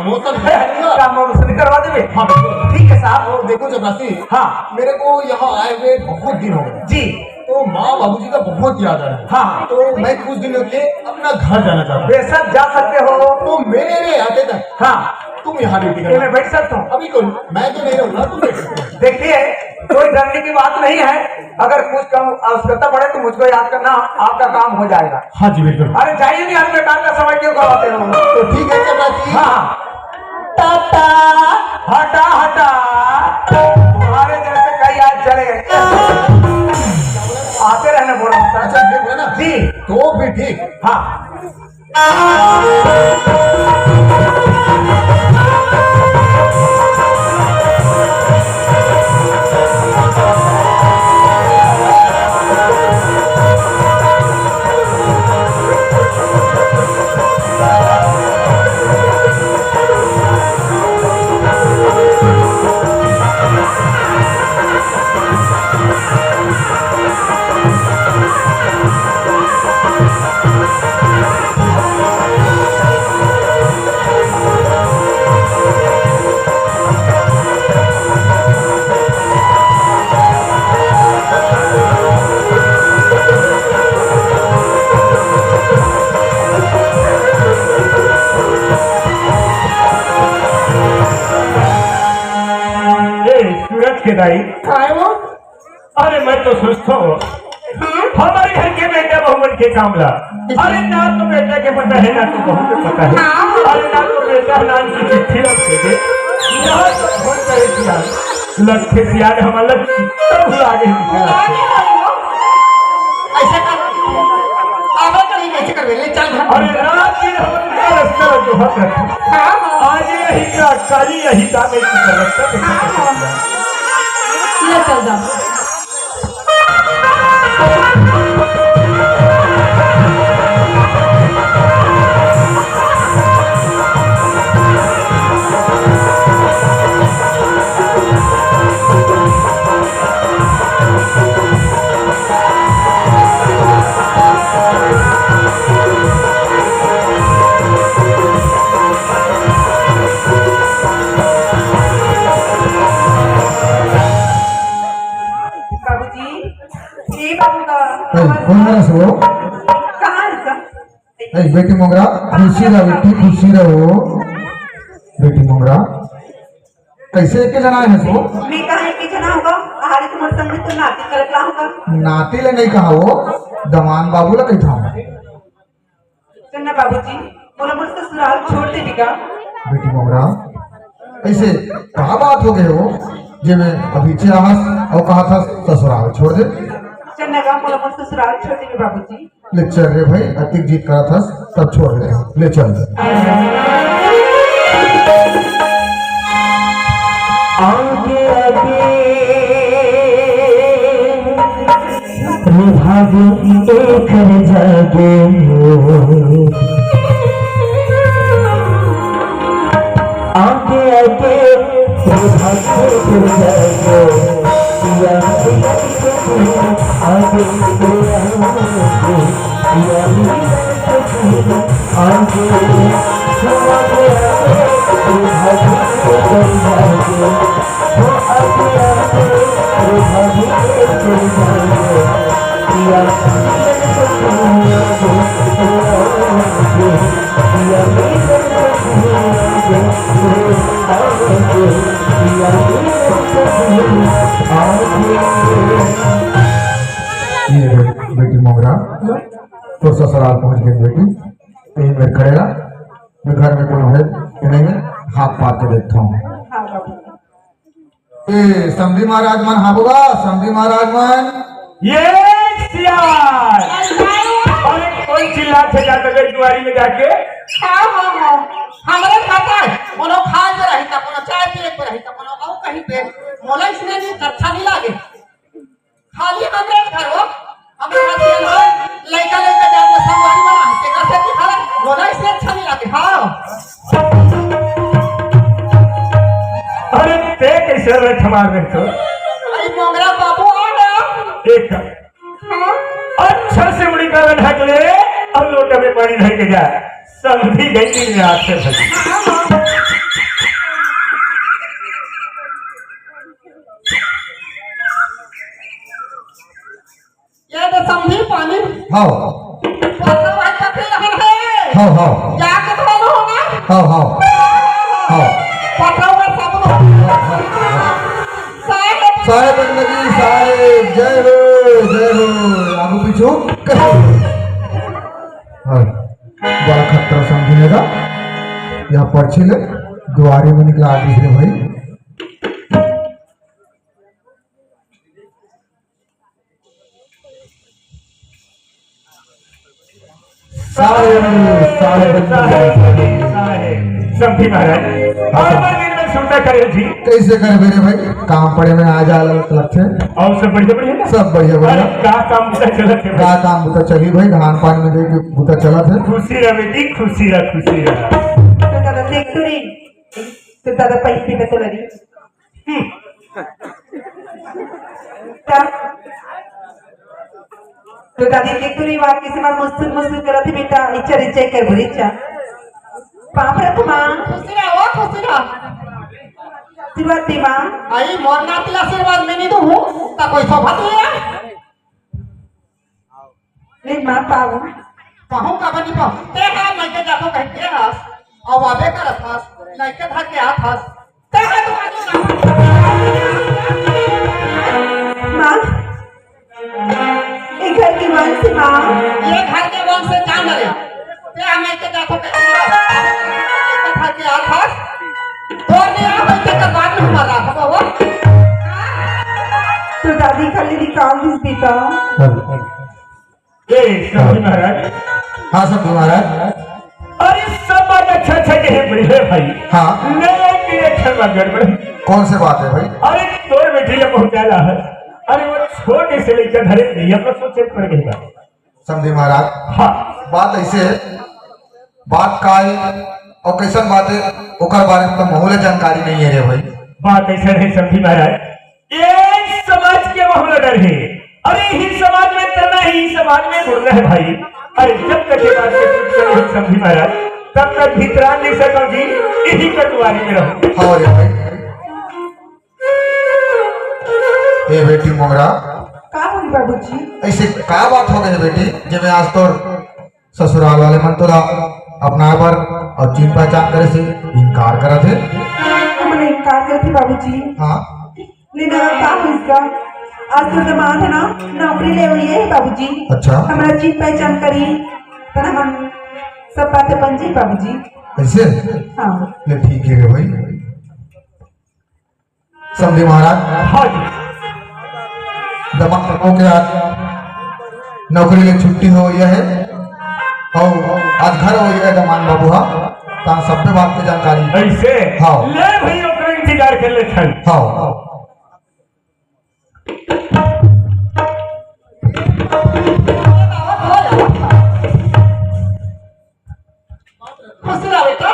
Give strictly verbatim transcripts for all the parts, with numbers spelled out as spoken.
वो सब है, काम वाम उसने करवा देवे। हाँ, बिल्कुल। ठीक है साहब। और देखो चपरासी, हाँ। मेरे को यहाँ आए हुए बहुत दिन हो गए। जी। तो माँ बाबूजी का बहुत याद आ रहा है। हाँ। तो मैं कुछ दिनों के लिए अपना घर जाना चाहता हूँ। बेशक जा सकते हो। तो मेरे आते तक हाँ। तुम यहाँ ड्यूटी ये करना। मैं बैठ सकता हूँ? अभी कोई, मैं तो नहीं रहूंगा, तुम बैठ सकते हो। देखिए, कोई डरने की बात नहीं है। अगर कुछ काम आवश्यकता पड़े तो मुझको याद करना, आपका काम हो जाएगा। हाँ जी, बिल्कुल। अरे जाइए नहीं, हर बेकार का समय क्यों गवाते हो? तो ठीक है चपरासी। हाँ। टाटा। हटा, हटा। तुम्हारे जैसे कई आज चले गए। आते रहना बोला होता है। अच्छा, ये बोला ना? जी। तो फिर ठीक। हाँ। ए, सूरज के दाई। काय वो? अरे, मैं तो सुस्त हूँ। हाँ? हमारे घर के बेटा बहुमन के काम ला। अरे, ना तो बेटा के पता है, ना तो बहू के पता है। हाँ। अरे, ना तो बेटा, ना उनकी चिट्ठी ला भेजे। यहाँ तो फोन करे किया। लखे सियान हमारा तब भुला गए। ऐसे कर, आवे कहीं कैसे कर ले, चल घर। अरे, रात दिन हम उनका रास्ता जो है। हाँ, हाँ। आज यही का, कल यही का, मैं तो गलत था। हाँ, हाँ। ले चल जा। बाबूजी, ए बाबू का ए, कौन है वो? कहाँ है इसका? ए, बेटी मोंगरा, खुशी रहो बेटी, खुशी रहो। बेटी मोंगरा, कैसे एक जना है सो? मैं कहा एक जना होगा, आहारी तुम्हारे संग में तो नाती करत ला होगा। नाती ले नहीं कहा वो, दमान बाबू ला कही था। चन्ना बाबूजी, मोला मोर ससुराल छोड़ देबे का? बेटी मोंगरा, ऐसे का बात हो गए हो, जे मैं अभी चाहस और कहा था ससुराल छोड़ दे? चन्ना का मोला मोर ससुराल छोड़ देबे बाबूजी। ले चल रे भाई, अतिक जिद करा था, तब छोड़ दे, ले चल। आगे आगे भाग एकर जागे। आगे आगे भाग एकर जागे। या आगे आगे। ये रे, बेटी मोंगरा, तो ससुराल पहुंच गए बेटी। यही मेरे खड़े रहा, मैं घर में कोनो है कि नहीं है, हाथ पार के देखता हूँ। ए, समधी महाराज मन, हाँ बाबा, समधी महाराज मन। ये सियार! अरे, कौन चिल्लात हे जाके दुआरी में जाके? हाँ, हाँ, हाँ। हमरे खाता है, कोनो खाए पे रही था, कोनो चाय पिए पे रही था, कोनो अउ कहीं पे। मोला इसने नहीं, अच्छा नहीं लागे। खाली हमरे घर हो, हमरे घर के अंदर लइका, लइका जाके संगवारी बना, तेकर से दिखा रहा, मोला इसने अच्छा नहीं लागे। हाँ। अरे, ते कैसे रे थमार में तो? अरे, मोंगरा बाबू आ गया। देख। हाँ? अच्छा से मुड़ी का ढक ले और लोटा में पानी भर के जा। समधी गई दिन में आते भर। हाँ, हाँ। हव। पटवा भाई पकड़ रहल हे। हव, हव। जाके बोलो हो ना। हव, हव। हव। पटवा सब लोग। साहेब। साहेब बंदगी, साहेब, जय हो, जय हो। आगू पीछू कहीं। हव। बड़ा खतरा समझेगा। यह पर्ची ले, दुआरे में निकला आगे से भाई। साहेब, साहेब, साहेब, साहेब, समधी महाराज, हाँ, सर। और दिन में सुनता करे जी। कैसे करबे रे भाई, काम पड़े में आ जा लगत लगथे। और सब बढ़िया, बढ़िया ना? सब बढ़िया, बढ़िया। अरे, का काम बुता चलत हे भाई? का काम बुता चली भाई, धान पान में देख बुता चलत हे। खुशी रह बेटी, खुशी रह, खुशी रह। तो दादा देख तो रे, तो दादा पैसे देते तो लगी। हम्म। का? तो दादी के तू नहीं बात किसी बार मुस्कुर मुस्कुर करत ही बेटा, इच्छा रिच्छा कर बुरी इच्छा। पाप रे तुमा। खुशी रह, ओ खुशी रह। आशीर्वाद दी माँ। आई मोर नाती ला आशीर्वाद में नहीं तो हूँ, ता कोई शोभा तो है। नहीं माँ पाऊ। कहूँ का बनी पाऊ। ते है, मैं के जातो कह के हस। अब आबे करत हस, लइके धर के आत हस। ते है तो आजू ना। माँ, ये घर की वंश माँ। ये घर के वंश से जान रहे। ते हम लइके जातो कह के हस। लइके धर के आत हस। तोर नहीं आ, वैसे का बात नहीं मारा। अब वो। तो दादी खाली निकाल दीस बेटा। ए, समधी महाराज। हाँ, समधी महाराज। अरे, सब बात अच्छा, अच्छा कहे बड़े भाई। हाँ। नहीं, नहीं, अच्छा बात गड़बड़। कौन से बात है भाई? अरे, तोर बेटी ला पहुंचाला है। अरे, वो छोटे से लेकर धरे भैया पर सोचे पड़ गई बात। समधी महाराज। हाँ। बात ऐसे है, बात का है और कैसन बात है, ओकर बारे में तो महूले जानकारी नहीं है रे भाई। बात ऐसे है समधी महाराज, ये समाज के बहुत डर है। अरे, ही समाज में तना है, ही समाज में मुड़ना है भाई। अरे, जब तक ये बात के कुछ करे हो समधी महाराज, तब तक भीतरान नहीं सको जी, यही कटुआरी में रहो। हाँ रे भाई। ए बेटी मोंगरा। का होई बाबूजी? ऐसे का बात हो गई बेटी, जेमे आज तोर ससुराल वाले मन तोला अपनाए बर अउ चिन पहचान करे से इनकार करत हे। हमन इनकार करत हे बाबूजी। हाँ। लेकिन अब का होइस गा? आज तो दमाद है ना, नौकरी ले हुई है बाबूजी। अच्छा। हमरा चिन पहचान करी, पर हमन सब बातें बन जी बाबूजी। ऐसे? हाँ। ले ठीक है रे भाई। समधी महाराज। हाँ जी। दमाद हो के आज नौकरी ले छुट्टी हो गया है। और आज घर हो गया है दमाद बाबू हा। ता सब पे बात की जानकारी। ऐसे? हाँ। ले भाई, ओकरे इंतजार कर ले छन। हाँ। खुशी रह बेटा।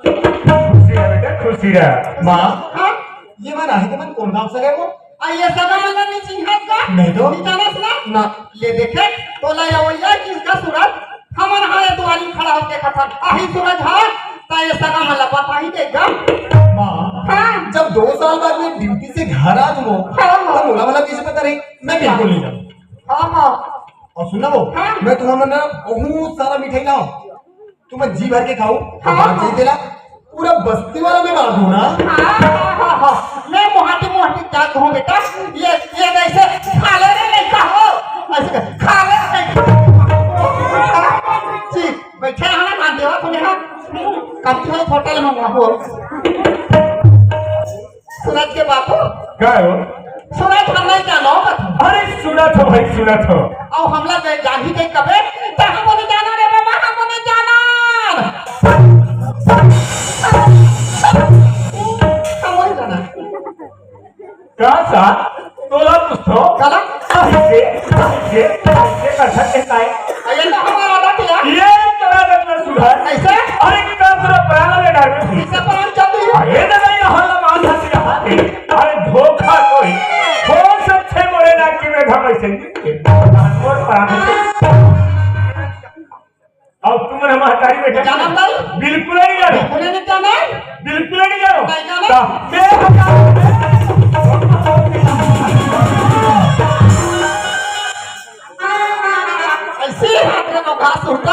खुशी रह बेटा, खुशी रह। माँ, हाँ? ये मन आहे, ये मन कौन गाँव से गए वो? आ, ये सगा मन नहीं चिन्हत का? नहीं तो। नहीं जानस ना? ना। ले देखे, तोला या वैया किसका सूरज? हमन हा ये दुआरी खड़ा होके कथन। आही सूरज हा, ता ये सगा मन ला बताही देगा। माँ, हाँ। जब दो साल बाद मैं ड्यूटी से घर आ जाऊँ, हाँ, हाँ। तो मोला वाला कैसे पता रही? मैं बिल्कुल नहीं जाऊँ। हाँ, हाँ। और सुन ना वो, हाँ। मैं तुम्हारे ना बहुत सारा मिठाई लाऊं। तुम जी भर के खाओ, हाँ। बात नहीं देला, पूरा बस्ती वाला में बांट दूं ना। हाँ, हाँ, हाँ, हाँ। मैं मोहाटी मोहाटी जात हूँ बेटा, ये, ये ऐसे खा ले रे, नहीं खाओ, ऐसे खा ले रे, नहीं खाओ। जी, बैठे रहना, मान देवा तुम्हें, हाँ। कम से कम होटल में मंगाओ। सूरज के बापू। का हो? सूरज हम नहीं जानो बता। अरे सुनत हो भाई, सुनत हो। अउ हमला दे, जानी दे कबे, त हम नहीं जाना रे बाबा, हम नहीं जाना। हम नहीं जाना। का सा? तोला कुछ तो? काला? अरे, अरे, अरे, अरे, अरे, अरे, अरे, अरे, ये तो हमारा आदत है यार। ये तेरा रत्न सुधार। कैसे? अरे, कितना पूरा पुराना ले डाल रहे हैं। इससे पुराना चल रही है। अरे, दादा, यहाँ लमान हंस रहा है। अरे, धोखा कोई। हो सच्चे मोरे नाकी में घम ऐसे नहीं। और पुराने। अब तुम हमारे तारी में जानत नहीं? बिल्कुल नहीं जानो। उन्हें नहीं जाना? बिल्कुल नहीं जानो। नहीं जानो। ता-, मैं हटा-, ऐसे तीन हाथ में तो घास उठता।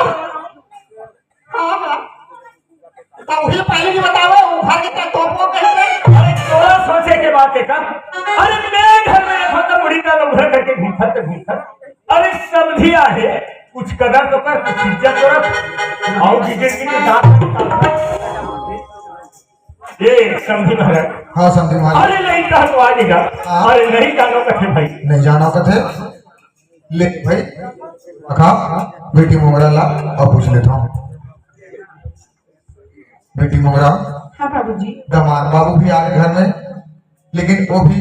हाँ, हाँ। तो वही पहले भी बतावे, वो घर के तो तोपो कैसे? अरे, तोरा सोचे के बात है का? अरे, मैं घर में रखा तो मुड़ी का उघर करके घूमत तो घूमत। अरे, समधिया है, कुछ कदर तो कर, कुछ इज्जत तो रख। आओ, जिज्जत की तो दांत निकाल। ए, समधी महाराज। हाँ, समधी महाराज। अरे, नहीं कहा तो आ जाएगा। हाँ। अरे, नहीं जानो कथे भाई। नहीं जानो कथे। ले भाई, अखा, बेटी मोंगरा ला, अब पूछ लेता हूँ। बेटी मोंगरा। हाँ बाबूजी। दमाद बाबू भी आ गए घर में, लेकिन वो भी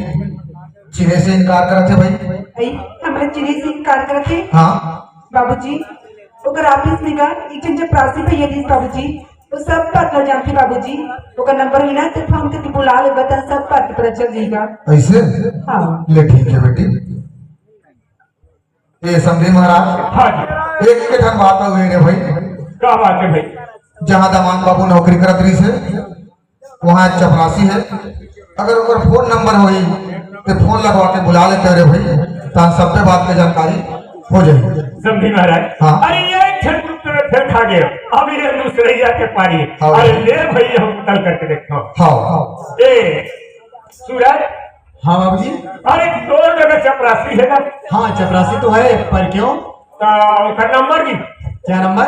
चिन्हे से इनकार करत हे भाई। भाई, हमारे चिन्हे से इनकार करत हे। हाँ। बाबूजी, ओकर ऑफिस में गा, एक जन चपरासी भैया दिस बाबूजी, वो सब बात ला जानथे बाबूजी। ओकर नंबर होही ना, तो फोन करके बुला ले, बता, सब बात पता चल जाएगा। ऐसे? हाँ। ले ठीक है बेटी। ए समधी महाराज। हाँ जी। एक के ठन बात हुई रे भाई। का बात है भाई? जहाँ दमाद बाबू नौकरी करत रहिस हे, वहाँ एक चपरासी है, अगर ओकर फोन नंबर होही तो फोन लगवा के बुला लेते रे भाई, तहाँ सब पे बात के जानकारी हो जाही। समधी महाराज। हाँ। अरे, ये एक ठन कुत्ते में फेर खा गया, अब ये दूसरैया के पारी। हाँ। अरे ले भाई, हम कल करके देखता हूँ। हाँ। ए सूरज। हाँ बाबूजी। अरे, दो जगह चपरासी है ना? हाँ, चपरासी तो है, पर क्यों? तो उसका नंबर की? क्या नंबर?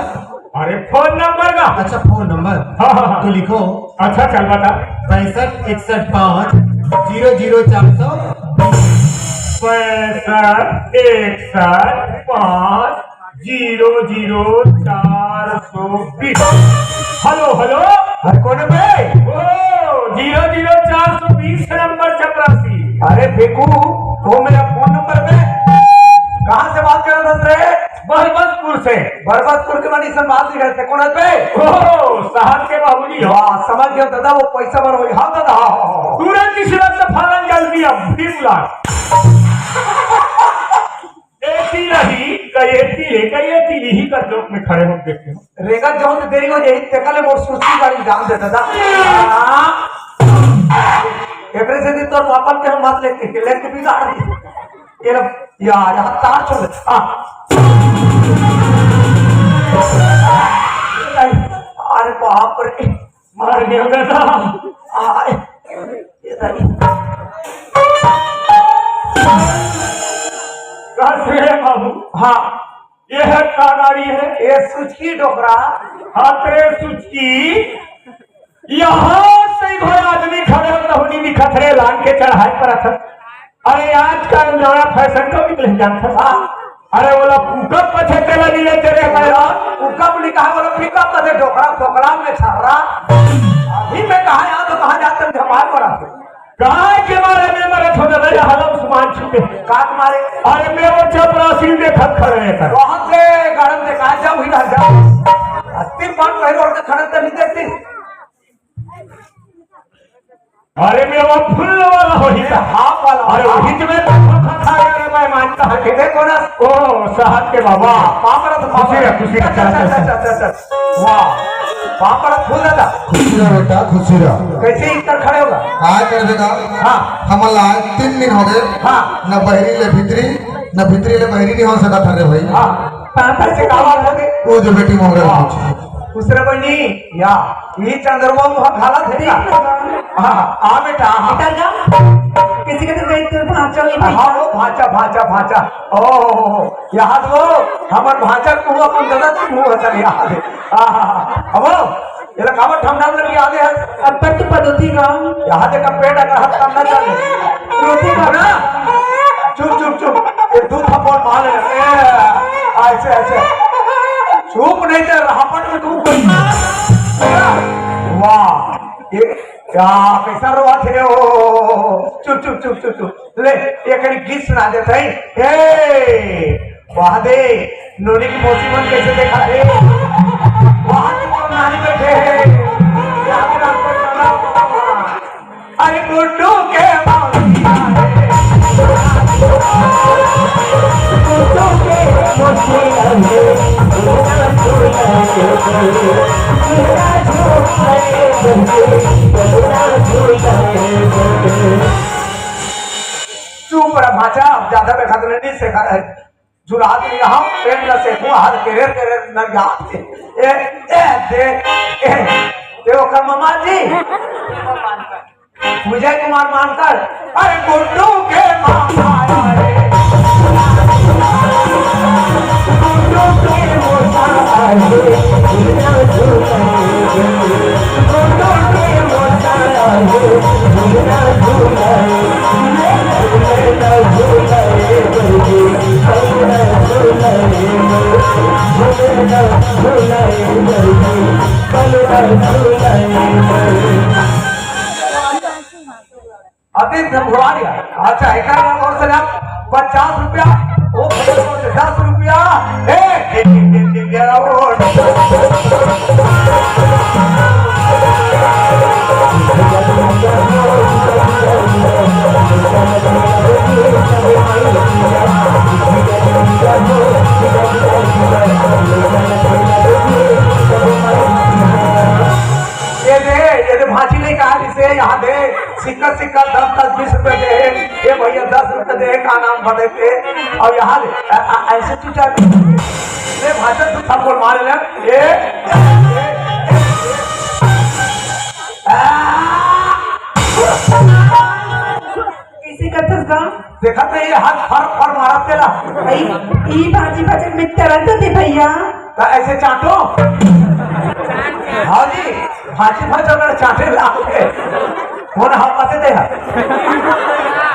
अरे, फोन नंबर का। अच्छा, फोन नंबर। हाँ, हाँ, हाँ। तो लिखो। अच्छा, चल बता। पैंसठ इकसठ पाँच जीरो जीरो चार सौ। पैंसठ इकसठ पाँच जीरो जीरो चार सौ बीस। Hello, hello. अरे कौन है बे? ओ, जीरो जीरो चार सौ बीस नंबर चपरासी। अरे फेंकू, वो मेरा फोन नंबर पे। कहाँ से बात कर रहा था रे? बरबसपुर से। बरबसपुर के मानी से बात नहीं करते, कौन है बे? ओ, साहब के बाबूजी हो। वाह, समझ गया दादा, वो पैसा बन वही। हाँ दादा, हाँ, हाँ, हाँ। तुरंत इस रक्त फालन जल्दी अब फिर बुला। एती रही, कई एती ले, कई एती लिही कर लोग में खड़े हो देखते हो। रेगा जौन देरी हो जाई, तेका ले मोर सुस्ती गाड़ी जान दे दादा। हाँ। एकरे से भी तोर पापन के हम बात लेके, लेके बिगाड़ दी। ये लो, यार, यहाँ तार छोड़ दे। आ। अरे बाप रे। मार गया दादा। आय, ये दाई। कस रे बाबू। हाँ। ये है का गाड़ी है? ये सुचकी डोकरा। हाँ, तेरे सुचकी। यहाँ से ही कोई आदमी खड़े हो तो नहीं दिखत रे, लान के चढ़ाई पर अथत। अरे, आजकल नया फैशन का भी नहीं जानता। हाँ। अरे, ओला फूका पछे तेला नी लेते रे, भाई। फूका भी नहीं कहा, बोला पिकअप पछे डोकरा, डोकरा में छर्रा। अभी मैं कहा यहाँ तो कहाँ जाते हैं, धमाल बड़ा। काय के मारे में मरे छोटे भाई, हलम समान छुपे। काट मारे। अरे, मैं वो चपरासी देखत खड़े हैं। बहुत से गार्डन से कहा, जाओ ही ना जाओ। हस्ती पान पहले और खड़े तो नहीं देखती। अरे, मैं वो फुल वाला होही था। हाफ वाला। अरे, वही तो मैं धोखा खा गया रे, मैं मानता हूँ। देखो ना। ओ, साहब के बाबा। पापड़ तो खुशी रह, खुशी रह, चल, चल, चल, चल। वाह। पापड़ फूल दादा। खुशी रह बेटा, खुशी रह। कैसे इस तरह खड़े होगा? काय कर देगा? हाँ। हमन ला आज तीन दिन हो गए। हाँ। न बहरी ले भीतरी, न भीतरी ले बहरी नहीं हो सकत हरे भाई। हाँ। पापड़ से का बात हो गई? वो जो बेटी मोंगरा वाह। पूछे। दूसरे कोई नहीं, या। ये चंद्रमा मुहा खाला थे ना? देख लो। हाँ, आ बेटा, हाँ। बेटा जा। किसी के तो गई तो भांचा हुई भाई। हाँ, वो भांचा, भांचा, भांचा। ओ, हो, हो, हो। याद वो, हमार भांचा तू अपन दादा तू मुंह हसन याद है। हाँ, हाँ, हाँ। अब वो, ये ला काबर ठमठाम लगी याद है? अब पर तू पदोती गाँव। याद है का पेट अगर हाथ काम ना चले। रोटी खाओ ना। चुप, चुप, चुप। ये दू थप्पड़ मार ले। ए, ऐसे, ऐसे। चुप नहीं तो रापट में तू कोई। वाह, ये क्या कैसा रोआ थे हो? चुप, चुप, चुप, चुप, चुप। ले, ये कहीं गीत सुना देते हैं। ए, वाह दे, नोनी की मौसी मन कैसे देखा थे? वाह, तो नानी बैठे हैं। याद राम को चला। अरे गुड्डू के मौसी आए। गुड्डू के मौसी आए। चुप रह भांचा, अब ज्यादा देखा तो नहीं सीखा है। जुलाब नहीं रहा, पेट न से हुआ, हर केरे केरे न जाते। ए, ए, दे, ए, ते ओकर ममा जी। विजय कुमार मानकर, अरे गुड्डू के मामा रे। गुड्डू के मोसा रे। गुड्डू के मोसा रे। अतीत से भुला दिया। अच्छा, एक ओर से ना पचास रुपया, वो दस रुपया। ए, ए, ए, ए, ए, ए, ओ, ये दे, ये दे, भांची नहीं कहा इसे, यहाँ दे। सिक्का, सिक्का, दस, दस, बीस रुपए दे। ये भैया, दस रुपए दे, का नाम भरे थे? और यहाँ ले, अ, अ, ऐसे चुपचाप। ले भांचा, तू थप्पड़ मार ले। ये, ये, ये, ये। आ! कैसे करथस गा? देखत नहीं, ये हाथ फर, फर मारत तेला। भाई, ई भाजी भजन में तरंत होते भैया। त ऐसे चाटो। हाँ जी, भाजी भजन में चाटे लागे। कौन हाथ पासे दे है?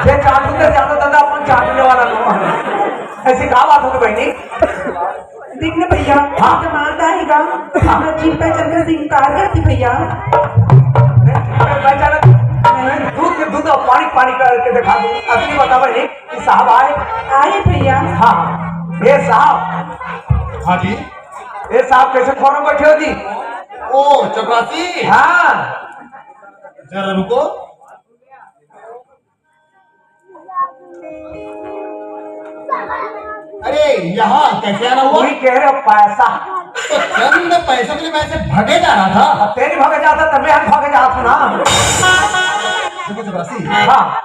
जे चाटू के जानो दादा, अपन चाटने वाला लोग हैं। ऐसी का बात होती बहनी? देख ना भैया, हाँ। जमात आएगा, हाँ। मैं जीप पे चढ़कर से इनकार करती भैया। मैं, मैं जाना, मैं दूध के दूध और पानी पानी करके दिखा दूँ। अभी बता बहनी, कि साहब आए? आए भैया। हाँ, ये साहब। हाँ जी। ये साहब कैसे खोर में बैठे हो जी? ओ, चपरासी। हाँ। जरा रुको। अरे, यहाँ कैसे आना हुआ? वही कह रहे हो, पैसा। तो चंद पैसों के लिए मैं ऐसे भगे जा रहा था। अब तेरी भगे जाता, तब मैं हम भगे जाता ना। देखो चपरासी, हाँ।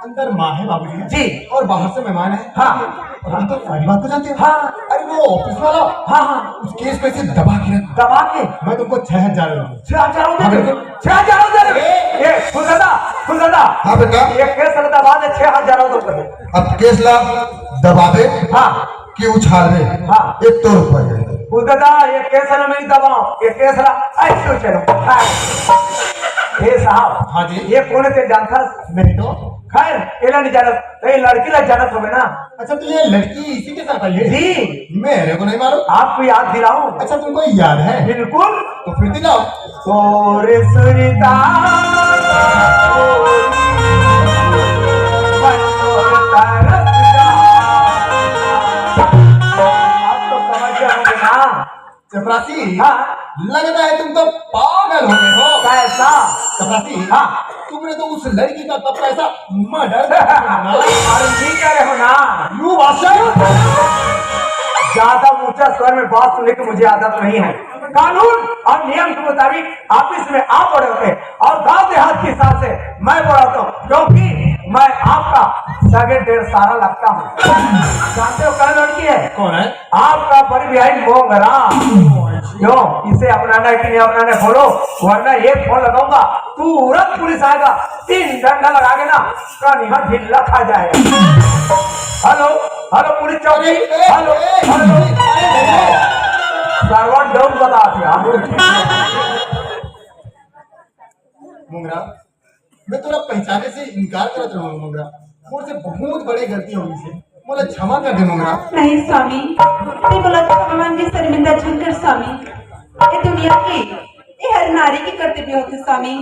अंदर माँ है बाबूजी है। जी। और बाहर से मेहमान है। हाँ। और हम तो सारी बात को जानते हैं। हाँ। अरे वो ऑफिस वाला। हाँ, हाँ। उस केस को ऐसे दबा के रख। दबा के? मैं तुमको छह हजार दूंगा। छह हजार रुपए हाँ, दे। बिल्कुल। छह हजार रुपए दे। ए! ए, फुलदादा, फुलदादा। हाँ बेटा। ये केस ला दबा दे, छह हजार रुपए दे। अब केस ला दबा दे हाँ। कि उछाल दे। हाँ। एक तो रुपए दे। फुलदादा, ये केस ला नहीं दबाओ, ये केस ला ऐसे चलो। हाँ। ए साहब, हाँ जी। ये कौन है, ते जानता? नहीं तो। खैर, एला नहीं जानत, तो ये लड़की ला जानत होबे ना। अच्छा, तो ये लड़की इसी के साथ आई है? जी। मेरे को नहीं मालूम। आपको याद दिलाऊं? अच्छा, तुमको याद है? बिल्कुल। तो फिर दिलाओ। तोरे सुरता आप तो समझ गए होंगे ना। चपरासी, हाँ। लगता है तुम तो पागल हो गए हो। कैसा? चपरासी, हाँ। तुमने तो उस लड़की का तब पैसा मर्डर कर दिया ना। अरे, ये कह रहे हो ना? यू बादशाह। ज्यादा ऊंचा स्वर में बात सुनने की मुझे आदत नहीं है। कानून और नियम के मुताबिक ऑफिस में आप बड़े होते हैं और गांव देहात के हिसाब से मैं बड़ा होता हूँ, क्योंकि मैं आपका सगे डेढ़ सारा लगता हूँ। जानते हो कौन लड़की है? कौन है? आपका बड़ी बिहारी मोंगरा। क्यों, इसे अपनाना है कि नहीं अपनाना है, बोलो, वरना ये फोन लगाऊंगा, तुरंत पुलिस आएगा, तीन डंडा लगा के ना, कान यहाँ ढीला खा जाएगा। हेलो, हेलो, पुलिस चौकी। Hello, hello. सर्वर डाउन बता दिया। मोंगरा, मैं तोला पहचाने से इनकार करत रहूं मोंगरा। मोर से बहुत बड़े गलती हो गई से, मोला क्षमा कर दे मोंगरा। नहीं स्वामी, ते मोला क्षमा मांगे शर्मिंदा झन कर स्वामी। ये दुनिया के, ये हर नारी के कर्तव्य होथे स्वामी।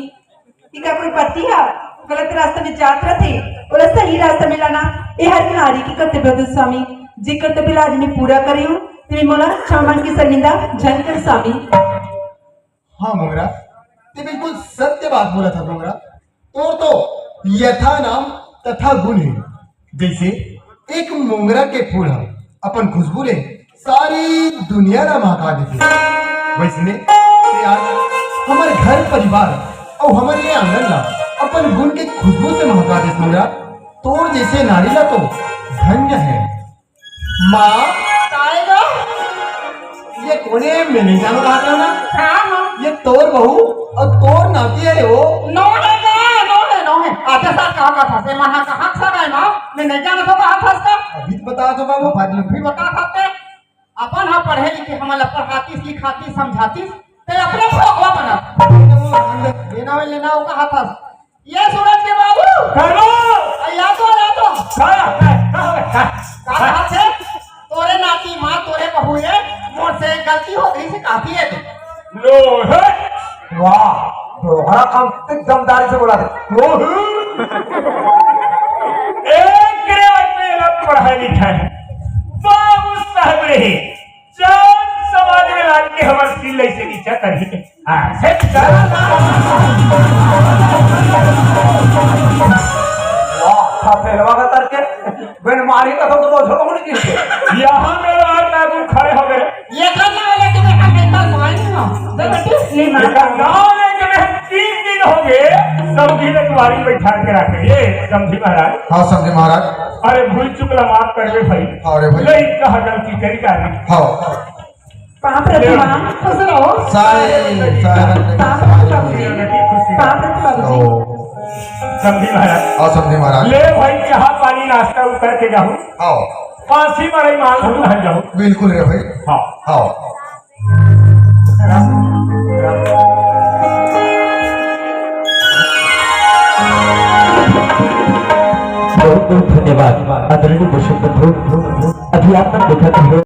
कि का कोई पति हा गलत रास्ता में जात रथे, ओला सही रास्ता में लाना, ये हर नारी के कर्तव्य होथे स्वामी। जे कर्तव्य ला आज मैं पूरा करे हूँ, ते मोला क्षमा मांग के शर्मिंदा झन कर स्वामी। हाँ मोंगरा, ते बिल्कुल सत्य बात बोला था मोंगरा। तोर तो यथा नाम तथा गुण है। जैसे एक मोंगरा के फूल ह अपन खुशबू ले सारी दुनिया ला महका देथे, वैसने ते आज हमर घर परिवार अउ हमर ये आंगन ला अपन गुण के खुशबू से महका देस मोंगरा। तोर जैसे नारी ला तो धन्य है। माँ, काय गा? ये कोन हे? मैं नहीं जानों कहा था ना। हाँ, हाँ। ये तोर बहू अउ तोर नाती हे वो। नो हे गा, नो हे, नो हे। आते साथ कहा, कहा था, से मना कहा था ना, मैं नहीं जानों कहा था इसका। अभी तो बता दो बाबू। बाद में फिर बता सकते। अपन हा पढ़े लिखे, हमन ला पढ़ातिस, लिखातिस, समझातिस, ते अपने खोखवा बना। लेना हो, लेना हो कहा था। ये सूरज के बाबू। करमू। अ, या तो, या तो। का, का, का, का, का कहा थे? तोरे नाती माँ, तोरे बहू ये, मोर से गलती हो गई से काफी है तू। लो, हे। वाह, तोहरा काम ते दमदारी से बोला थे। लो, हे। एक रे आदमी अलग पढ़ाई लिखाई है। बाबू साहब रे। चांद समाज में लान के हमर सिल ऐसे नीचा करही के। हाँ, से चल। वाह, था फेलवा का तरके, बिन मारी का तो, तो झोंक नहीं किसके। यहाँ मेरा आर लागू खड़े हो गए। ये करने वाले के मैं हम एक बार मारेंगे ना। दे बेटी, ले मार। एकर नाम है कि मैं तीन दिन हो गए, सब दिन एक बारी बैठा के रखे। ये समझी महाराज? हाँ, समझी महाराज। अरे, भूल चुकला माफ कर दे भाई। अरे भाई। ले, कहा गलती करी का नहीं। हाँ। पाप रे माँ, खुश रहो। सारे, सारे। पाप रे बाबूजी। पाप रे बाबूजी। ओ। समझी महाराज। हाँ, समझी महाराज। ले भाई, चाह पानी नाश्ता उतर के जाऊँ। आओ। फांसी मड़ई मांग हम घर जाऊँ। बिल्कुल रे भाई। हाँ। आओ। बहुत बहुत धन्यवाद आदरणीय दर्शक बंधु। अभी आप मन देखत हो